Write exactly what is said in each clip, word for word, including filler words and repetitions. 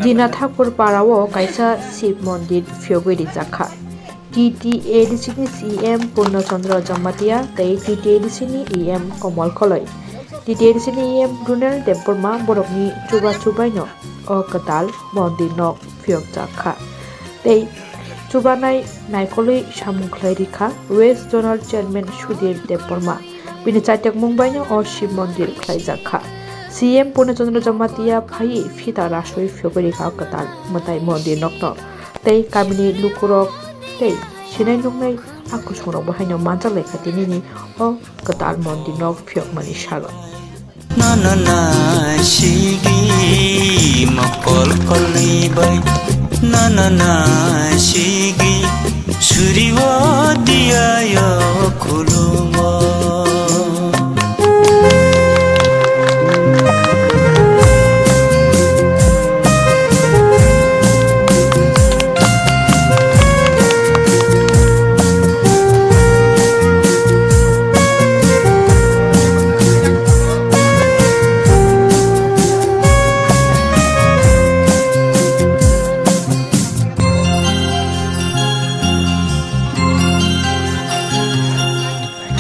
Dina Thakur Para o kaisa Shiv Mondir phiyogwi rijak kha. T T A D C ni C M Purno Chandra Jamatia tei T T A D C ni E M Komol Koloi. T T A D C ni E M Runel Debbarma borokni chubachu baino o kwtal mondir nok phiyokjak kha. Tei chubanai naikolwi samung khlai rikha West Zonal Chairman Sudhir Debbarma. Bini chaitakmung baino o Shiv Mondir khlaijak kha. C M Purno Chandra Jamatia phaiwi phita raswi phiyogwi rikha o kwtal mwtai mondir nokno. Tei kamini lukurok tei sinai nuknai a kusungrokbo haino manjak laikha tinini o kwtal mondir nok phiyokmani salo. Nana na sigi mokol kolni bai, nana na sigi suriwa diya yo khulumo.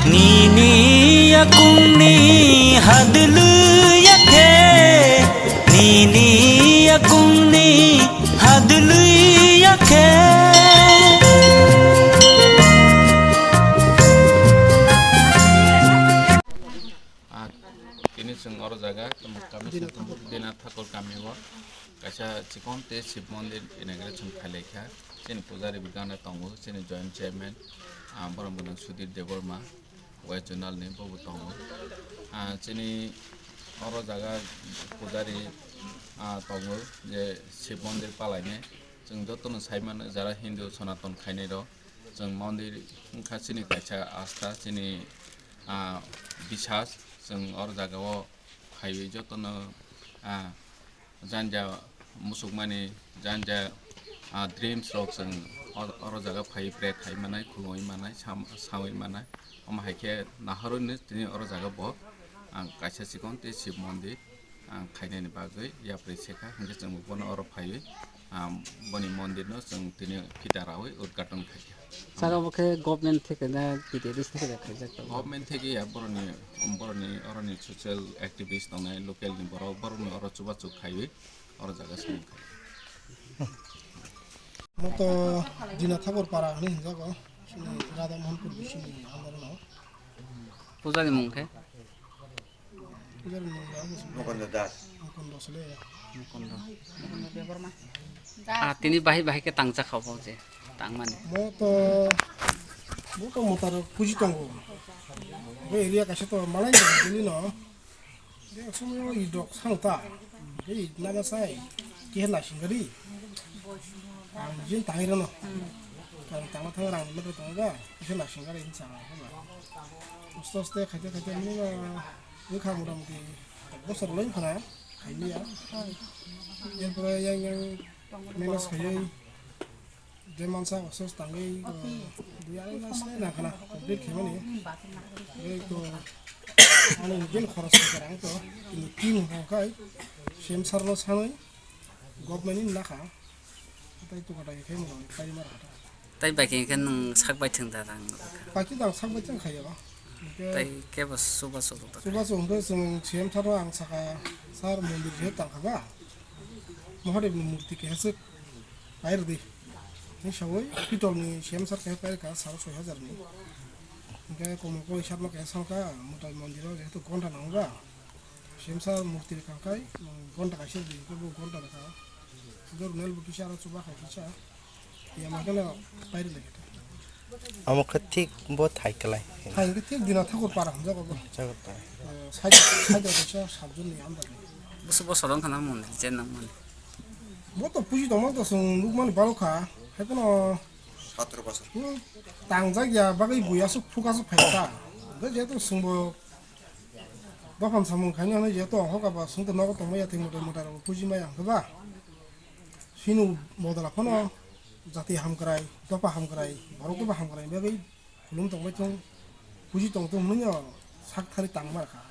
Nini yakungni hadulu yakhe, nini yakungni hadulu yakhe. Ah, tini chwng oro jaga, tamo kami Dina Thakur. Dina Thakur kami o kaisa chikon tei Shiv Mondir inauguration khailai kha. Chini pujari bo gana tongo, chini joint chairman, ah, borom gwnang Sudhir Debbarma, West Zonal ni bobo tongo. Ah, chini oro jaga pujari, ah, tongo je Shiv Mondir palainai. Chwng jotono sai mano jara Hindu Sanatan khainai rok. Chwng mondir wngkha chini kaisa asta, chini, ah, bisas. Chwng oro jaga o phaiwi jotono, ah, janja musukmani, janja, ah, dreams rok chwng or-, oro jaga phaiwi pray khai manai, khulumwi manai, sam-, sawi manai. Omo hai khe nahorwi no tini oro jaga bo ang kaisa chikon tei Shiv Mondir ang khainani bagwi yapri sekha, hwnkhe chwng bono oro phaiwi, ah, boni mondir no chwng tini phita rawi udghaton khaikha. Sir, obo khe government theke na T T A D C theke khaijak tongo? Government theke ya, boroni, boroni, oroni social activist tongnai, local ni borok, borokni oro chubachu khaiwi, oro jaga samung khai. Moto Dina Thakur Para hinwi hinjago, chini Radha Mohanpur bisingni under no. Pujari mung khe? Pujari mung da, Mukondo Das. Mukondo Sele. Mukondo. Ah, tini bahai bahai khe tangjak kha bo je, tangmani. Moto, moto motaro puji tongo. Bo area kaisa to malai no, dili no. Ek somoy o idok sano ta. Ke idna ba sai. Ke na singari. Ang jin tangi rano. Kan tangma thang rang metre tong ba. Ke na singari in sanga ba. Aste aste khaite khaite mini ba. Wikha mota moti. Bosor loi khana. Khaini ya. Erpore yang yang menos khayoi. Je mansa osos tangwi, uh, dui arai mas le nangkhana complete khaimani. Tei to ani nijeni khoros khe rang to, tini team hwnka khai C M sir no sanwi government ni nakha. Tei to kotai khai mo pai mar hata. Tai bai khe nwng sak bai thwng da rang. Pai khe dang sak bai thwng khayo. Tai kebo suba suba ta. Suba suba hwnkhe chwng C M sir no ang saka, "Sir, mondir je tangkha ba? Mahadev ni murti keha swk." Pairwdi. Ni sawi pitol ni C M sir khe pairwkha sal soi hajar ni. Hingke komol koi sat no khe salka mutai mondir o jehetu gonta nango ba. C M sir murti rwkha khai gonta kaisa di hingke bo gonta rwkha. Hingke runel bo kisa aro chuba khai kisa. Tiyama khe no pairwdi khe. Omo khe thik bo thai kwlai. Thai hingke thik Dina Thakur para hamjago bo. Thakur para. Eh, side, side o kaisa sat jon ni under ni. Busu bosor wngkha na mondir je nang mani. Bo to puji tongma to chwng nukmani balo kha. Haiphano satro bosor. Hmm, tangjak ya bagwi bui aswk phuk aswk phai ta. Hwnkhe jehetu chwngbo dophani samung khaina hwnwi jehetu hokaba chwngto nogo tongmaya thwimwtai mwtai rokbo puji maya hwnkhe ba. Chini bodol phano jati hamkrai, dopha hamkrai, borok dopha hamkrai bagwi khulum tongbai thung, puji tong thung hwnwi no sak thari tangma rwkha.